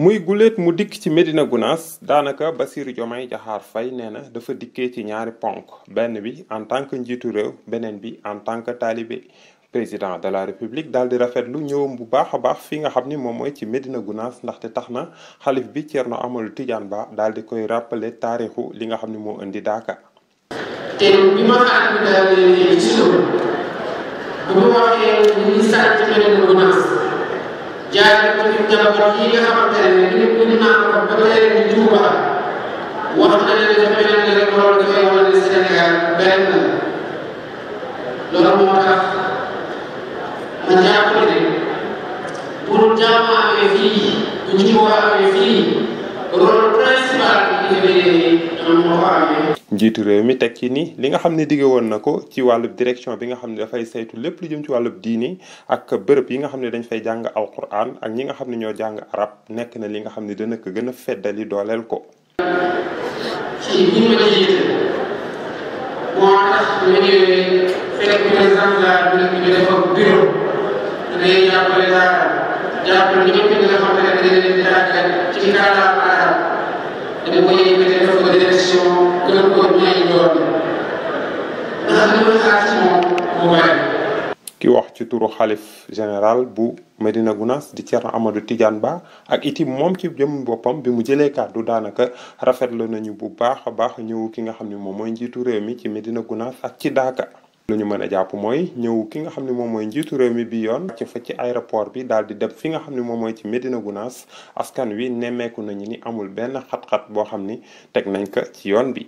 muy guléet mu dikk ci Médina Gounass daanaka Bassirou Diomaye Diakhar Faye nee na dafa dikkee ci ñaari ponk benn bi en tant que njiitu réew beneen bi en tant que talibé président de la république daal di rafetlu ñëwam bu baax a baax fi nga xam ni moom mooy ci Médina Gounass ndaxte tax na xalif bi Thierno Amadou Tidiane Ba daal di koy rappeler taarixu li nga xam ni moo indi Daaka. te bi ma xaar bi daal di ci suuf bu ma waxee ñu ngi sàcc ci Médina Gounass jaaree ko ci njaboot yi nga xamante ne ñu naan ko ba tey ñu Touba wax na ne dafa mel ne rek loolu dafay wane ne Sénégal benn loolu moo tax ma jàpp ne pour jàmm amee fii bu Touba amee fii rôle principal bi ñu moo ko amee. njiitu réew mi teg ci ni li nga xam ne dige woon na ko ci wàllub direction bi nga xam ne dafay saytu lépp lu jëm ci wàllub diini ak bërëb yi nga xam ne dañ fay jàng alquran ak ñi nga xam ne ñoo jàng arab nekk na li nga xam ne dana ko gën a feddali dooleel ko. ci bi ma jiite moo tax ñu ñëwee fekk président de la République bi dafa bureau day jàppale daara jàppale ñëpp ñi nga xam ne dañ leen di jàngal ci kàllaama arab dama ko yëkkati def ko direction gën ko ñaari yoon ndax li ma xaar ci moom mu bari. ki wax ci turu xalif général bu Médina Gounass di Thierno Amadou Tidiane Ba ak itim moom ci jëm boppam bi mu jëlee kàddu daanaka rafetlu nañu bu baax a baax ñëw ki nga xam ne moom mooy njiitu réew mi ci Médina Gounass ak ci Daaka. lu ñu mën a jàpp mooy ñëw ki nga xam ne moom mooy njiitu réew mi bi yoon ci fa ci aéroport bi daal di dem fi nga xam ne moom mooy ci Médina Gounass askan wi nemmeeku nañu ni amul benn xat-xat boo xam ni teg nañ ko ci yoon bi.